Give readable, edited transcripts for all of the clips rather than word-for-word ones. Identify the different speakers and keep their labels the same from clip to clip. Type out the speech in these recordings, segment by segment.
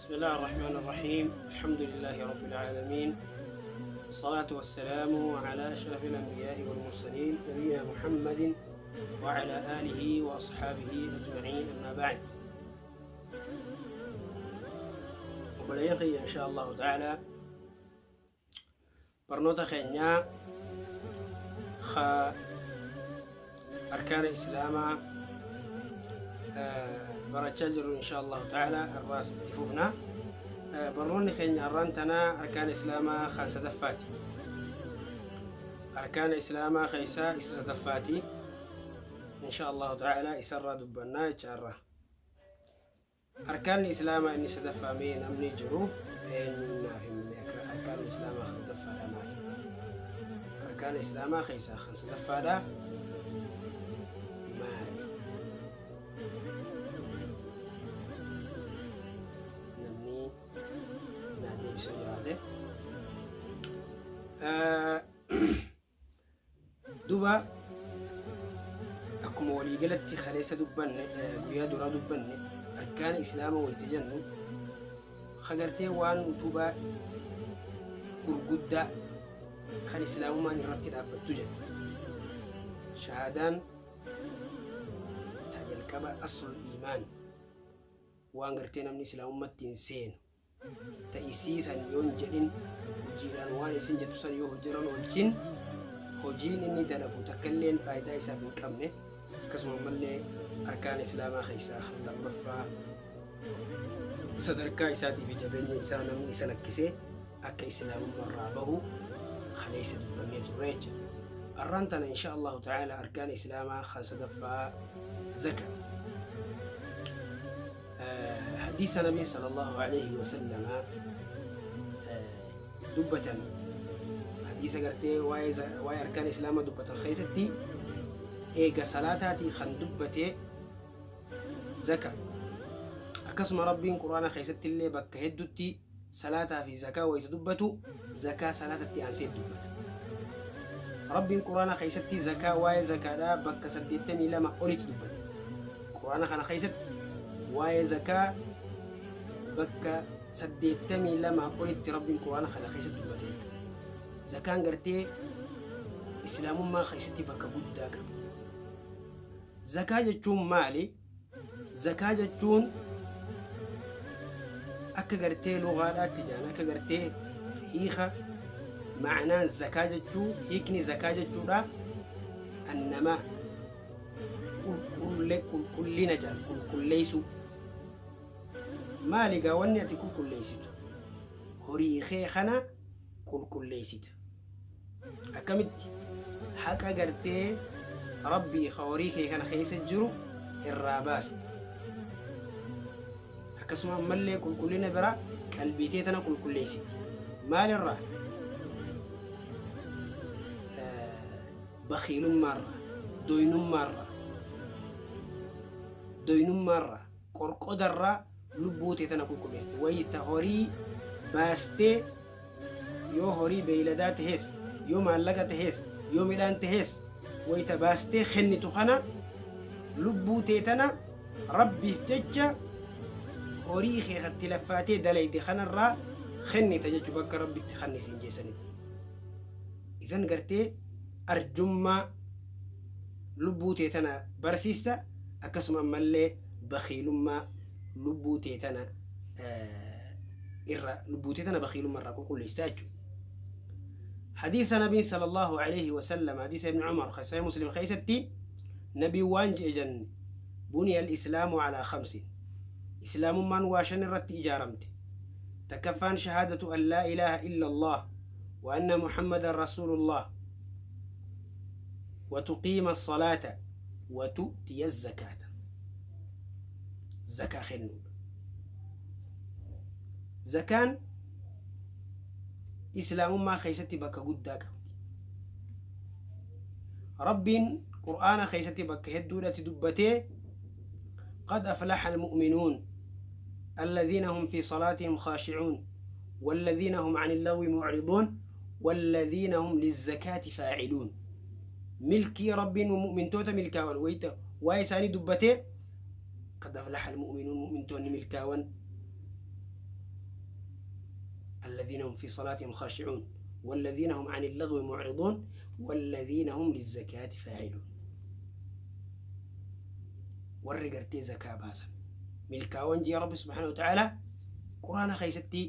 Speaker 1: بسم الله الرحمن الرحيم الحمد لله رب العالمين والصلاة والسلام على أشرف الأنبياء والمرسلين نبينا محمد وعلى آله وأصحابه أجمعين أما بعد Obboleeyyan kiyya insha Allahu ta'ala barnoota keenya ka arkaana islaamaa barachaa jirru insha Allahu ta'ala irraas itti fufna. Barnoonni keenya har'aan tanaa arkaana islaamaa kan sadaffaati. Arkaana islaamaa keessaa isa sadaffaati. Insha Allahu ta'ala isarraa dubbannaa jecha irraa. Arkaanni Islaamaa inni sadaffaa mee namni jiru eenyuun naaf himne arkaanni Islaamaa kan sadaffaadha maali? Arkaana Islaamaa keessaa kan sadaffaadha maali? Namni naa deebisee jiraate. Duba akkuma waliigalatti kaleessa dubbanne guyyaa duraa dubbanne arkaana islaama wayita jennu ka gartee waan utubaa gurguddaa kan islaamummaan irratti dhaabbattu jedha. Shahaadaan ta jalqaba aslul iimaan waan gartee namni islaamummatti hin seenu. Ta isii san yoo hin jedhin hojiidhaan waan isin jettu san yoo hojiirra hin oolchin hojiin inni dalagu takkalleen faayidaa isaaf hin qabne akkasuma ammallee arkaana islaamaa keessaa kan lammaffaa sadarkaa isaatii fi jabeenya isaa namni isa lakkise akka islaamummarraa bahu kaleessa dubbannee turre jecha. Arraan tana insha Allahu ta'ala arkaana islaamaa kan sadaffaa zaka. Hadiisa Nabiin sallallahu alayhi wa sallama dubbatan hadiisa gartee waa'ee arkaan islaamaa dubbatan keessatti eega salaataatii kan dubbate zaka akkasuma rabbiin quraana keessatti illee bakka heddutti salaataa fi zakaa wayita dubbatu zakaa salaatatti aansee dubbata. Rabbiin quraana keessatti zakaa waa'ee zakaadhaa bakka 82 olitti dubbate. Qur'aana kana keessatti waa'ee zakaa bakka 82 olitti Rabbiin Qur'aana kana keessatti dubbate jechuudha. Zakaan gartee Islaamummaa keessatti bakka guddaa qabdi. Zakaa jechuun maali? Zakaa jechuun akka gartee lugaadhaatti jedhan akka gartee hiika ma'anaan zakaa jechuu hiikni zakaa jechuudha annamaa qulqulle qulqullina jedhan qulqulleessuu maali egaa wanni ati qulqulleessitu horii kee kana qulqulleessita akkamitti haqa gartee rabbii ka horii kee kana keessa jiru irraa baasta akkasuma ammallee qulqullina bira qalbii tee tana qulqulleessiti maalirraa bakhiilummaarraa, doynummaarraa, doynummaarraa, qorqodarraa lubbuu tee tana qulqulleessite. Wayta horii baastee yoo horii beeyladaa tahees, yoo maallaqa tahees, yoo midhaan tahees wayta baastee kennitu kana lubbuu tee tana Rabbiif jecha horii kee kan itti laffaatee dalayde kanarraa kennita jechu bakka Rabbi itti kanni siin jee sanitti. Idan gartee arjummaa lubbuu tee tana barsiista akkasuma ammallee bakhiilummaa lubbuu tee tana irra lubbuu tee tana bakhiilummaa irraa qulqulleessita jechuudha. Hadiisa Nabiin sallallahu alaihi wasallam hadiisa Ibn Umar kan Sahih Muslim keessatti Nabiin waan je'e janne buniya al-islaamu alaa khamsin islaamummaan waa shan irratti ijaaramte takkaffaan shahaadatu an laa ilaaha illa Allah wa anna Muhammadan rasuulullah wa tuqiima as-salaata wa tu'tiya az-zakaata zakaa kennuudha zakaan islaamummaa keessatti bakka guddaa qabdi Rabbiin Qur'aana keessatti bakka hedduudhatti dubbatee qad aflaha almu'minuun alladhiina hum fi salaatihim khaashi'uun walladhiina hum ani allagwi mu'riduun walladhiina hum lizzakaati faa'iluun milkii Rabbiin mu'mintoota milkaawan wayita waa'ee isaanii dubbatee qad aflaha almu'minuun mu'mintoonni milkaawan Alladhiina hum fi salaatihim khaashi'uun. Walladhiina hum 'anil lagwi mu'riduun. Walladhiina hum lizzakaati faa'iluun. Warri gartee zakaa baasan. Milkaa'oon jee Rabbi subhaanahu wa ta'aalaa Quraana keessatti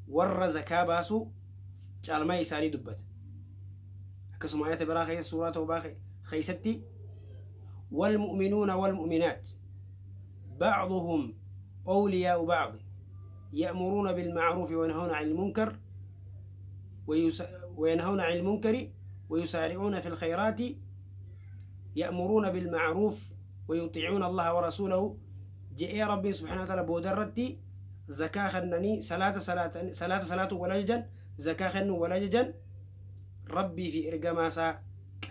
Speaker 1: warra zakaa baasu caalmaa isaanii dubbata. Akkasuma ayata biraa keessa suuraa Tawbaa keessatti والمؤمنون والمؤمنات بعضهم أولياء بعض يأمرون بالمعروف وينهون عن المنكر وينهون عن المنكر ويسارعون في الخيرات يأمرون بالمعروف ويطيعون الله ورسوله جاء ربي سبحانه وتعالى بودرتي زكاة خنني صلاة صلاة صلاة صلاة ولجا زكاة خن ولجا ربي في إرجما سا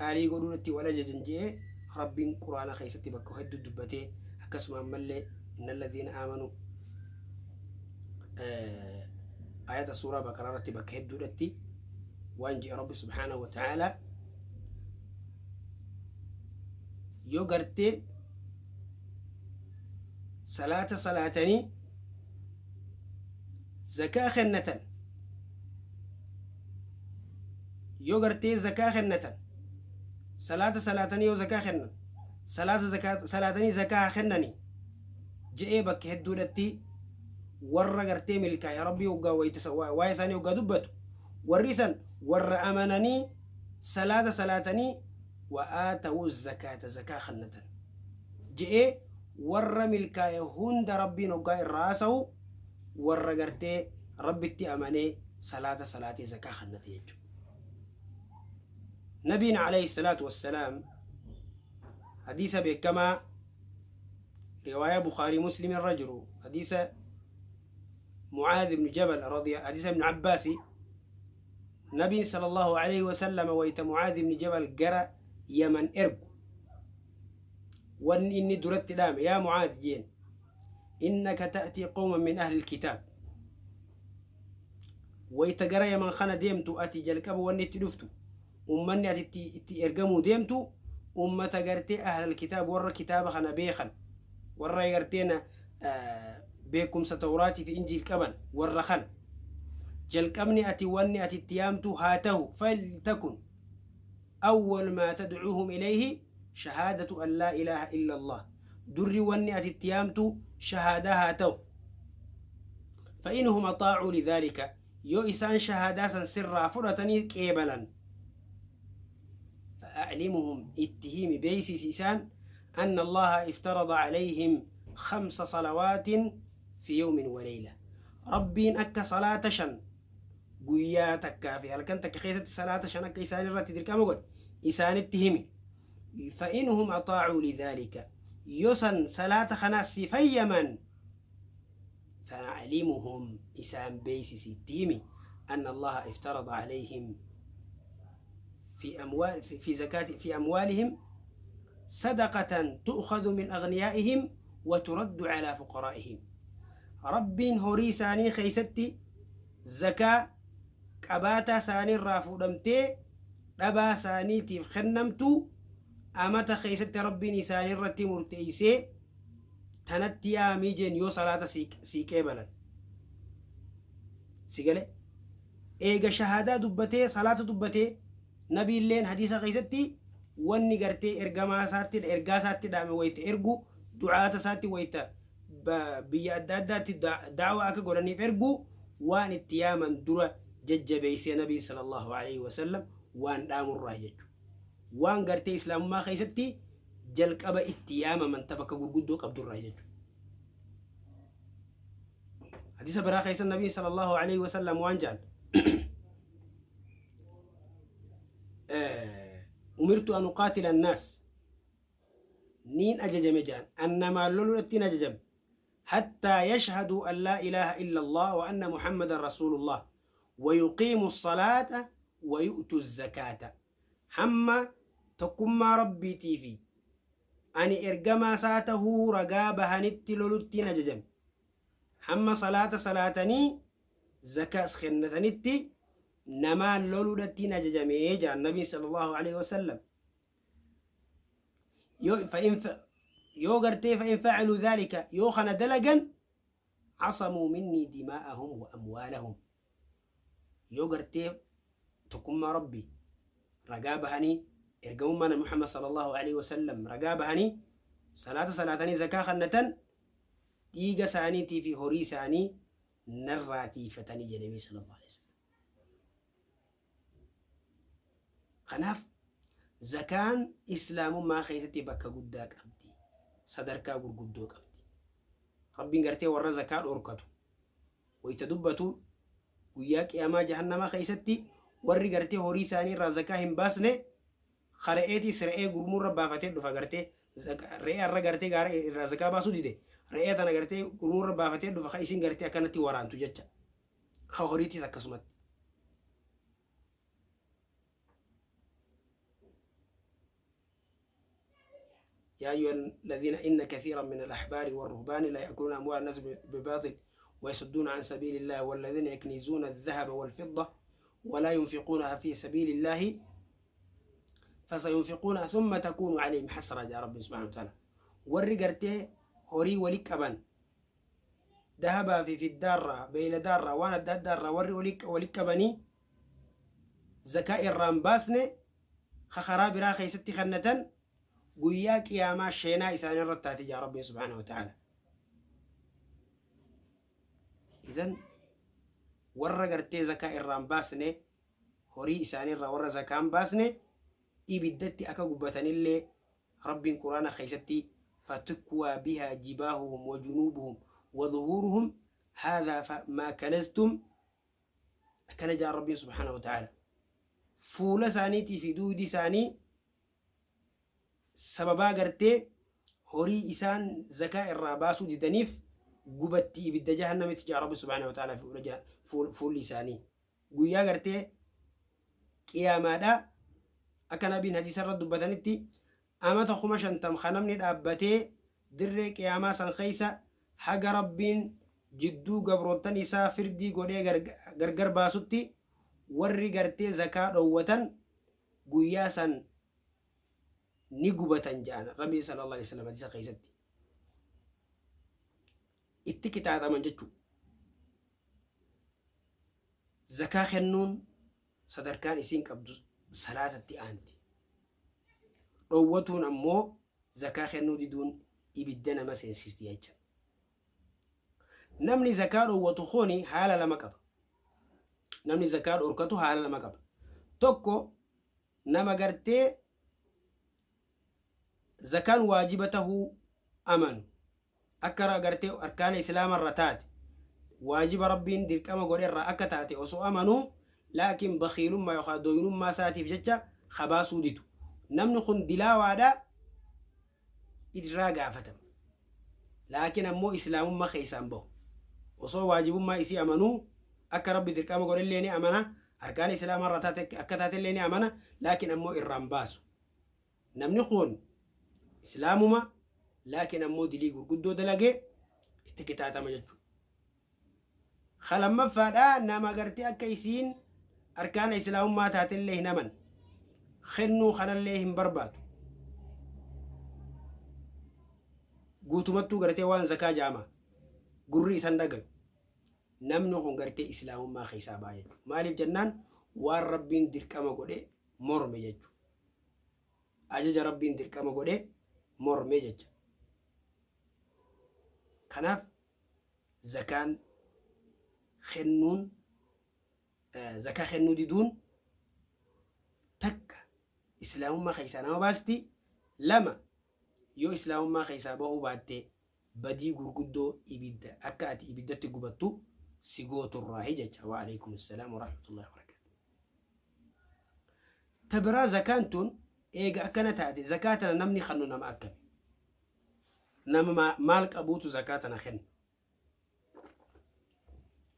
Speaker 1: قالي قولونتي ولجا جاء ربي قرآن خيستي بكو هدو دبتي akkasuma ammallee إن الذين آمنوا ayata suuraa Baqaraa irratti bakka hedduudhatti waan je'e Rabbi subhaanahu wa ta'aalaa yoo gartee salaata salaatanii zakaa kennatan yoo gartee zakaa kennatan salaata salaatanii yoo zakaa kennan salaata salaatanii zakaa kennanii je'ee bakka hedduudhatti warra gartee milkaa'e Rabbii hoggaa wayita waa'ee isaanii hoggaa dubbatu warri san warra amananii salaata salaatanii wa'aatawu zakaata zakaa kennatan je'ee warra milkaa'e hunda Rabbiin hoggaa irraa haasa'u warra gartee Rabbitti amanee salaata salaatee zakaa kennate jechuudha. Nabiin alayhi salaatu wassalaam hadiisa beekamaa riwaayaa Bukhaarii Muslim irra jiru hadiisa Mucaadh ibn Jabal radiya hadiisa ibn Abbaasi Nabiin sallallahu alayhi wasallam wayta Mucaadh ibn Jabal gara Yaman ergu wanni inni duratti dhaame yaa Mucaadh jeen innaka ta'tii qawman min ahli alkitaab wayta gara Yaman kana deemtu ati jalqaba wanni itti dhuftu ummanni ati itti ergamuu deemtu ummata gartee ahlal kitaab warra kitaaba kana beekan warra gartee na beekumsa tawraatii fi injiil qaban warra kana jalqabni ati wanni ati itti yaamtu haa tahu faltakun awwal maa tadcuuhum ilayhi shahaadatu an laa ilaaha illa allah durri wanni ati itti yaamtu shahaadaa haa tahu فإنهم أطاعوا لذلك yoo isaan shahaadaa san sirraa fudhatanii qeebalan فأعلمهم itti himi beeysisi isaan أن الله افترض عليهم 5 صلوات في يوم وليلة ربين أكا صلاة شن guyyaa takkaa fi halkan takka keessatti salaata shan akka isaan irratti dirqama godhe isaanitti himi فإنهم أطاعوا لذلك يسن صلاة خناس فيمن فأعلمهم إسان بيسس التيمي أن الله افترض عليهم في أموال في زكاة في أموالهم صدقة تؤخذ من أغنيائهم وترد على فقرائهم رب هوري ساني خيستي زكاة قباتا ساني رافودمتي دبا ساني تيف خنمتو أمتا خيستي ربي نساني رتي مرتئيسي tanatti yaamii jeen yoo salaata sii qeebalan si gale eega shahaadaa dubbatee salaata dubbatee nabiilleen hadiisa keessatti wanni gartee ergamaa isaatti ergaa isaatti dhaame wayita ergu du'aata isaatti wayita biyya adda addaatti da'waa akka godhaniif ergu waan itti yaaman dura jajjabeessee nabii sallallahu alaihi wasallam waan dhaamurraa jechuudha waan gartee islaamummaa keessatti jalqaba itti yaamaman ta bakka gurguddoo qabdurraa jechuudha. Hadiisa biraa keessa nabiin sallallahu alaihi wasallam waan jedhan umirtu an uqaatila annaas niin ajajame jedhan annamaan loluudhattiin ajajame hattaa yashhaduu an laa ilaaha illa allah wa anna muhammadan rasuulullah wa yuqiimu الصلاة wa yu'tu الزكاة hamma tokkummaa rabbiitii fi ani ergamaa isaa tahuu ragaa bahanitti loluttiin ajajame hamma salaata salaatanii zakaas kennatanitti namaan loluudhattiin ajajame jedhan nabiin sallallahu alaihi wasallam yoo gartee fa'in facaluu dhalika yoo kana dalagan casamuu minnii dimaa'ahum wa amwaalahum Yoo gartee tokkummaa Rabbii ragaa bahanii, ergamummaa Nabi Muhammad sallallahu alaihi wasallam ragaa bahanii, salaata salaatanii zakaa kannatan, dhiiga isaaniitii fi horii isaanii narraa tiifatanii jedhe Nabi sallallahu alaihi wasallam. Kanaaf zakaan islaamummaa keessatti bakka guddaa qabdi. Sadarkaa gurguddoo qabdi. Rabbiin gartee warra zakaa dhorkatu wayta dubbatu, guyyaa qiyaamaa jahannama keessatti warri gartee horii isaanii irraa zakaa hin baasne, re'eetiis re'ee gurmuu irra baafatee dhufa. Gartee re'ee irra gartee gaara irraa zakaa baasuu dide, re'ee tana gartee gurmuu irra baafatee dhufa, ka isin gartee akkanatti waraantu jecha. Ka horiitis akkasumatti. يا أيها الذين إن كثيرا من الأحبار والرهبان لا يأكلون أموال الناس بباطل ويصدون عن سبيل الله والذين يكنزون الذهب والفضة ولا ينفقونها في سبيل الله فسينفقونها ثم تكون عليهم حسرة يا رب سبحانه وتعالى. Warri gartee horii wali qaban, dahabaa fi fiddaarraa, beeyladaarraa, waan adda addaarraa warri wali qabanii zakaa irraan baasne, karaa biraa keessatti kennatan, guyyaa qiyaamaa sheenaa isaanii irratti taati jaa Rabbiin subhaanahu wa ta'ala. Idan warra gartee zakaa irraan baasne, horii isaanii irraa warra zakaan baasne, ibiddatti akka gubbatanillee Rabbiin Quraana keessatti فتكوى بها جباههم وجنوبهم وظهورهم هذا ما كنزتم akkana jaa Rabbiin subhaanahu wa ta'ala. Fuula isaaniitii fi duudi isaanii sababaa gartee horii isaan zakaa irraa baasuu didaniif gubatti ibidda jahannamitti jaa Rabbi subhaanahu wa ta'ala. Fuulli isaanii guyyaa gartee qiyaamaadha akka nabiin hadiisa irra dubbatanitti amata 50,000 ka namni dhaabbatee dirree qiyaamaa san keessa haga Rabbiin jidduu gabroottan isaa firdii godhee gargar baasutti, warri gartee zakaa dhoowwatan guyyaa san ni gubatan jedhan Rabbiin sallallahu alaihi wasallam hadiisa keessatti. Itti qixaaxaman jechuudha. Zakaa kennuun sadarkaan isiin qabdu salaatatti aanti. Dhoowwatuun ammoo, zakaa kennuu diduun, ibidda nama seensifti jecha. Namni zakaa dhoowwatu kuni haala lama qaba. Namni zakaa dhorkatu haala lama qaba. Tokko, nama gartee zakaan waajiba tahuu amanu, akka gartee arkaana islaamarra taate, waajiba Rabbiin dirqama godherra akka taate osoo amanuu, laakiin bakiilummaa yookaan doyinummaa isaatiif jecha kabaasuu didu. Namni kun dilaawaadha, irraa gaafatama. Laakiin ammoo islaamummaa keessaan bahu. Osoo waajibummaa isii amanuu, akka Rabbi dirqama godhellee ni amana, arkaana islaamarra taate akka taatellee ni amana, laakiin ammoo irraan baasu. Namni kun islaamuma, laakiin ammoo dilii gurguddoo dalagee itti qixaaxama jechuudha. Ka lammaffaadha, nama gartee akka isiin arkaana islaamummaa taatellee hin aman, kennuu kanallee hin barbaadu. Guutumattuu gartee waan zakaa jaama gurri isan dhagayu. Namni kun gartee islaamummaa keessaa ba'a jechuudha. Maaliif jennaan, waan Rabbiin dirqama godhe morme jechuudha. Ajaja Rabbiin dirqama godhe morme jecha. Kanaaf zakaan kennuun, zakaa kennuu diduun, takka islaamummaa keessaa nama baasti, lama yoo islaamummaa keessaa bahuu baatte badii gurguddoo ibidda akka ati ibiddatti gubattu si gooturraahi jecha. Wa alaikum assalaam wa rahmatullahi wa barakaatu. Ta biraa, zakaan tun eega akkana taate, zakaa tana namni kennu nama akkami? Nama maal qabuutu zakaa tana kenna?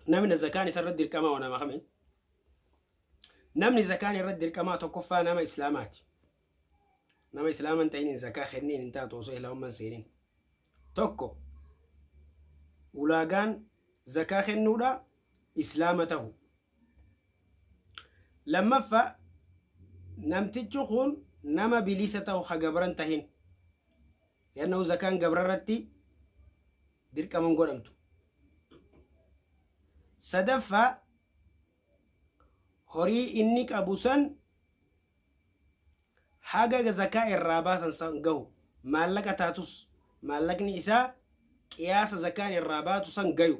Speaker 1: Namni zakaan isa irratti dirqamaa nama kami? Namni zakaan irratti dirqamaa tokkoffaa nama islaamaati. Nama islaama hin ta'iniin zakaa kenniin hin taatu osoo islaamummaan seenin. Tokko, ulaagaan zakaa kennuudha islaama tahu. Lammaffaa, namtichi kun nama bilisa ta'u, ha gabran tahin. Liannahu zakaan gabra irratti dirqama hin godhamtu. Sadaffaa, Horii inni qabu san haga zakaa irraa baasan san gahu, maallaqa taatus maallaqni isaa qiyaasa zakaan irraa baatu san gayu,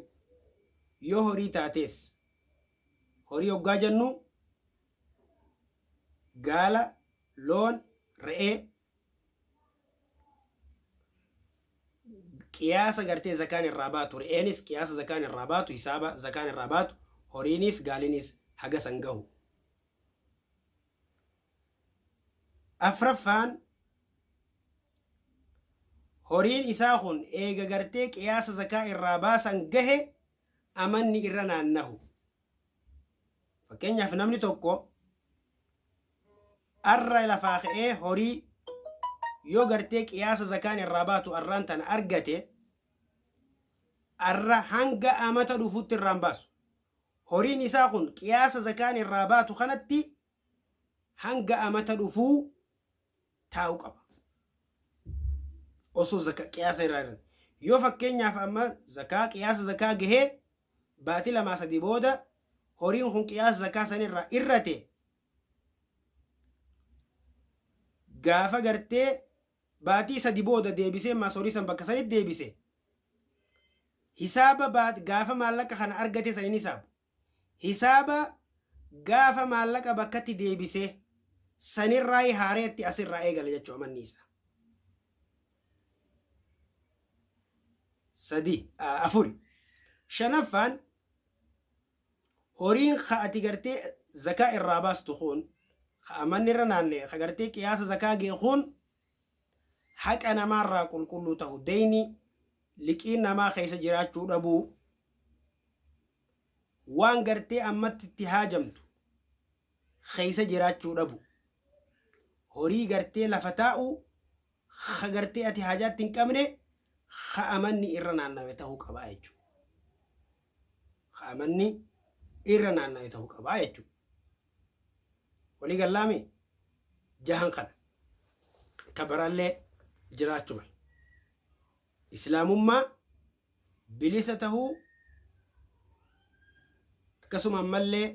Speaker 1: yoo horii taatees. Horii hoggaa jennu gaala, loon, re'ee qiyaasa gartee zakaan irraa baatu, re'eenis qiyaasa zakaan irraa baatu, hisaaba zakaan irraa baatu, horiinis gaalinis haga san gahu. Afraffaan, horiin isaa kun eega gartee qiyaasa zakaa irraa baasan gahe amanni irra naannahu. Fakkeenyaaf, namni tokko arra lafaa ka'ee horii yoo gartee qiyaasa zakaan irraa baatu arraan tana argate, arra hanga amata dhufutti irraan baasu. Horiin isaa kun qiyaasa zakaan irraa baatu kanatti hanga amata dhufuu taa'u qaba. Osoo zaka qiyaasa irraa irra. Yoo fakkeenyaaf amma zakaa qiyaasa zakaa gahee baatii 2-3 booda horiin kun qiyaasa zakaa sanirraa irrate, gaafa gartee baatii 3 booda deebisee ammaas horii san bakka sanitti deebise, hisaaba gaafa maallaqa kana argate san hin hisaabu. Hisaaba gaafa maallaqa bakkatti deebisee sanirraa haareetti asirraa eegala jechuu amanni isaa. Sadi, afuri. Shanaffaan, horiin ka ati gartee zakaa irraa baastu kun, ka amanni irra naanna'e, ka gartee qiyaasa zakaa ga'e kun, haqa namaarraa qulqulluu ta'u, deyni liqiin namaa keessa jiraachuu dhabuu, waan gartee ammatti itti haajamtu keessa jiraachuu dhabu, horii gartee lafa taa'u ka gartee ati haajaatti hin qabne, ka amanni irra naannawe ta'uu qabaa jechuudha. Ka amanni irra naannawe ta'uu qabaa jechuudha. Walii gallaami? Jahan kana. Ka barallee jiraachuu mala. Islaamummaa, bilisa tahuu, akkasuma ammallee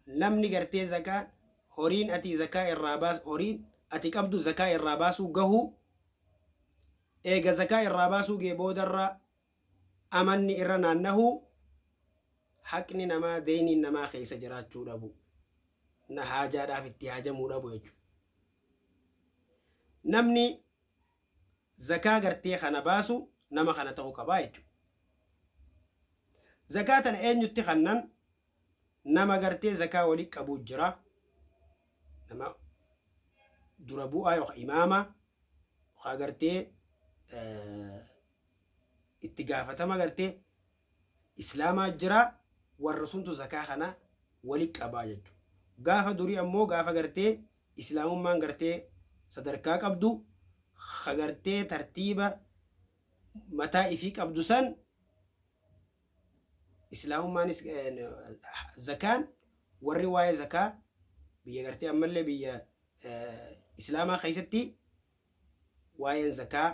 Speaker 1: namni gartee zakaa horiin ati zakaa irraa baas, horiin ati qabdu zakaa irraa baasuu gahuu, eega zakaa irraa baasuu gee boodarra amanni irra naannahuu, haqni namaa, deyniin namaa keessa jiraachuu dhabu, na haajaadhaaf itti haajamuu dhabu jechuudha. Namni zakaa gartee kana baasu nama kana ta'uu qabaa jechuudha. Zakaa tana eenyutti kannan? Nama gartee zakaa wali qabuu jira. Nama dura bu'aa yookaan imaama yookaan gartee itti gaafatama gartee islaamaa jira, warra suntu zakaa kana wali qabaa jechuudha. Gaafa durii ammoo, gaafa gartee islaamummaan gartee sadarkaa qabdu, ka gartee tartiiba mataa ifii qabdu san, islaamummaanis zakaan warri waa'ee zakaa biyya gartee ammallee biyya islaamaa keessatti waa'een zakaa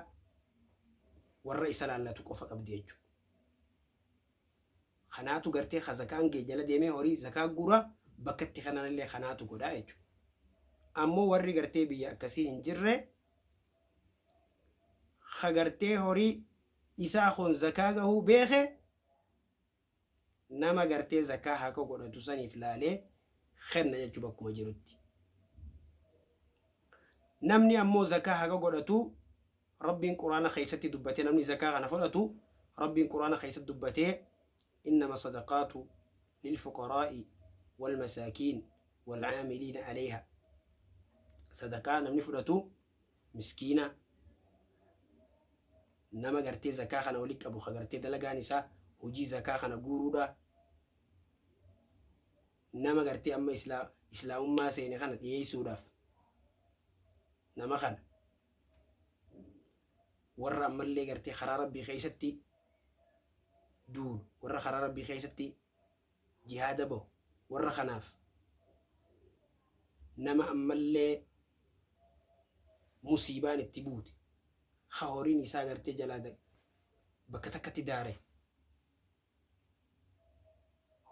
Speaker 1: warra isa laallatu qofa qabdi jechuudha. Kanaatu gartee ka zakaan ga'e jala deemee horii zakaa gura, bakka itti kananillee kanaatu godhaa jechuudha. Ammoo warri gartee biyya akkasii hin jirre, ka gartee horii isaa kun zakaa gahuu beeke, nama gartee zakaa haqa godhatu saniif laalee kenna jechuu bakkuma jirutti. Namni ammoo zakaa haqa godhatu, Rabbiin Quraana keessatti dubbate, namni zakaa kana fudhatu Rabbiin Quraana keessatti dubbatee: innama sadaqaatu lilfuqaraa'i walmasaakiin walcaamiliina aleyha. Sadaqaa namni fudhatu miskiina, nama gartee zakaa kana walitti qabu, ka gartee dalagaan isaa hojii zakaa kana guuruudha, nama gartee amma islaamummaa seene kana dhiyeessuudhaaf, nama kana, warra ammallee gartee karaa Rabbii keessatti duulu, warra karaa Rabbii keessatti jihaada bahu, warra kanaaf, nama ammallee musiibaan itti buute, ka horiin isaa gartee jalaa bakka takkatti daare.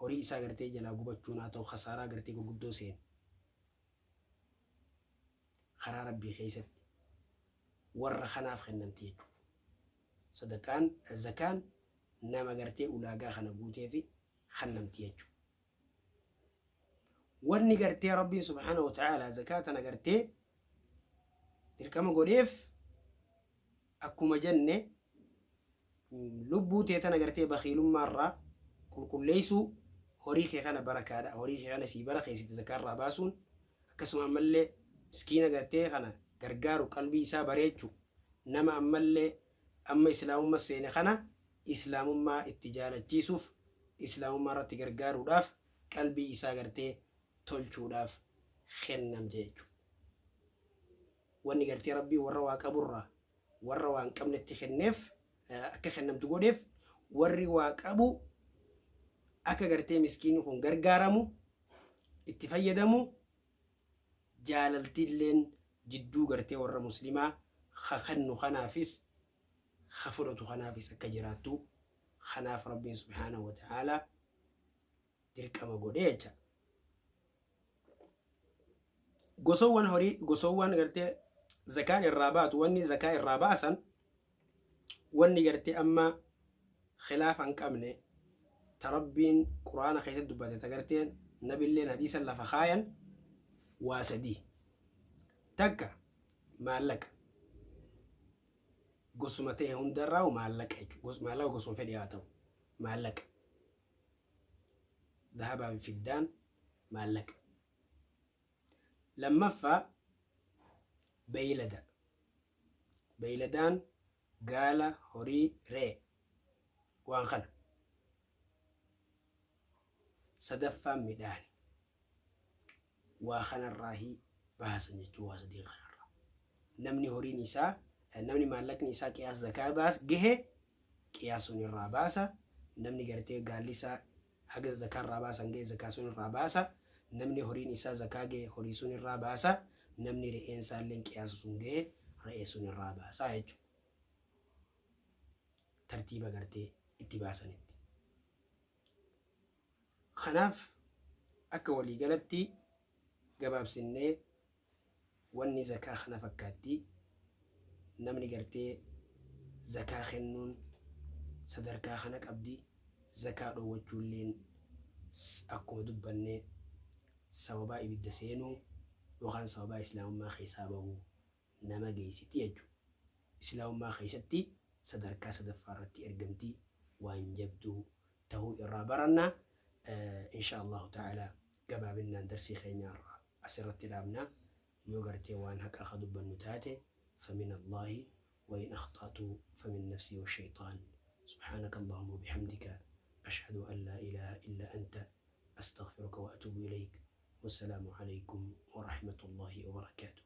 Speaker 1: Horii isaa gartee jalaa gubachuun haa ta'u, khasaaraa gartee gurguddoo seene. Karaa Rabbii keessatti warra kanaaf kennamti jechuudha. Sadaqaan, zakaan nama gartee ulaagaa kana guuteefi kennamti jechuudha. Wanni gartee Rabbiin subhaanahu wa ta'aalaa zakaa tana gartee dirqama godheef, akkuma jenne, lubbuu tee tana gartee bakhiilummaa irraa qulqulleessuu, horii kee kana barakaadha, horii kee kana sii barakeessite zakaa irraa baasuun. Akkasuma ammallee miskiina gartee kana gargaaru, qalbii isaa bareechu, nama ammallee amma islaamummaa seene kana islaamummaa itti jaalachiisuuf, islaamummaa irratti gargaaruudhaaf, qalbii isaa gartee tolchuudhaaf kennamte jechuudha. Wanni gartee Rabbii warra waa qaburraa warra waa hin qabnetti kenneef, akka kennamtu godheef, warri waa qabu akka gartee miskiinni kun gargaaramu, itti fayyadamu, jaalaltiilleen jidduu gartee warra muslimaa ka kennu kanaafis ka fudhatu kanaafis akka jiraattu, kanaaf Rabbiin subhaanahu wa ta'aalaa dirqama godhee jecha. Gosowwan horii, gosowwan gartee zakaan irraa baatu, wanni zakaa irraa baasan, wanni gartee amma khilaafa hin qabne, ta Rabbiin Quraana keessatti dubbate, ta garteen nabilleen hadiisa lafa kaayan, waa sadii. Takka maallaqa. Gosuma ta'e hundarraa maallaqa jechuudha. Maallaqa gosuma fedhe haa ta'u, maallaqa. Dahabaa fi fiddaan maallaqa. Lammaffaa beeylada. Beeyladaan gaala, horii, re'ee, waan kana. Sadaffaan midhaani. Waa kanarraahi baasan jechuu, waa sadeen kanarraa. Namni horiin isaa, namni maallaqni isaa qiyaas zakaa baas gahe, qiyaas sun irraa baasa. Namni gartee gaalli isaa haga zakaa irraa baasan gahe, zakaa sun irraa baasa. Namni horiin isaa zakaa gahe, horii sun irraa baasa. Namni re'een isaalleen qiyaasa sun gahe, re'ee sun irraa baasa jechuudha. Tartiiba gartee itti baasanitti. Kanaaf akka waliigalatti gabaabsinnee wanni zakaa kana fakkaatti. Namni gartee zakaa kennuun sadarkaa kana qabdi, zakaa dhoowwachuulleen akkuma dubbanne sababaa ibidda seenuu yookaan sababaa islaamummaa keessaa bahuu nama geessiti jechuudha. Islaamummaa keessatti sadarkaa sadaffaa irratti ergamti, waan jabduu tahuu irraa baranna. Insha Allahu ta'ala gabaabinnaan darsii keenya irraa asirratti dhaabna. Yoo gartee waan haqaa ka dubbannu taate famin Allahi, wa in akhta'tu famin nafsii wa shaytaan. Subhaanaka Allahumma wa bihamdika, ashhadu an laa ilaaha illa anta, astaghfiruka wa atuubu ilayk. Wassalaamu alaykum wa rahmatullahi wa barakaatuh.